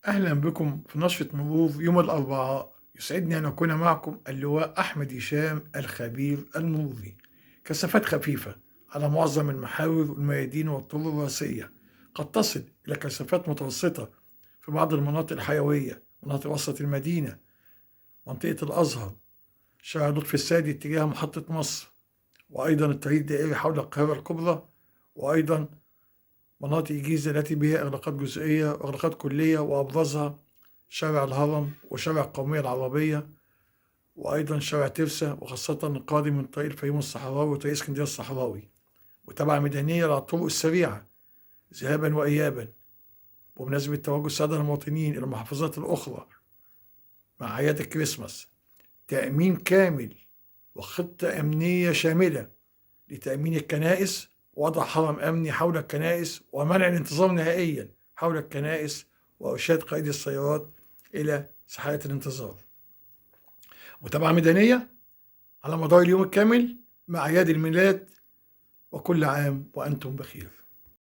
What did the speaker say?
أهلا بكم في نشرة مرور يوم الأربعاء. يسعدني أن أكون معكم اللواء أحمد هشام الخبير المروري. كثافات خفيفة على معظم المحاور والميادين والطرق الرئيسية، قد تصل إلى كثافات متوسطة في بعض المناطق الحيوية، مناطق وسط المدينة، منطقة الأزهر، شارع لطفي السادي اتجاه محطة مصر، وأيضا الطريق الدائري حول القاهرة الكبرى، وأيضا مناطق الجيزة التي بها إغلاقات جزئية وإغلاقات كلية، وأبرزها شارع الهرم وشارع القومية العربية، وأيضا شارع ترسا، وخاصة القادم من طريق الفيوم الصحراوي وطريق اسكندرية الصحراوي. متابعة ميدانية للطرق السريعة ذهابا وإيابا بمناسبة توجه السادة المواطنين إلى المحافظات الأخرى مع أعياد الكريسماس. تأمين كامل وخطة أمنية شاملة لتأمين الكنائس، ووضع حرم أمني حول الكنائس، ومنع الانتظار نهائيا حول الكنائس، وإرشاد قائد السيارات إلى ساحات الانتظار. متابعة ميدانية على مدار اليوم الكامل مع أعياد الميلاد، وكل عام وأنتم بخير.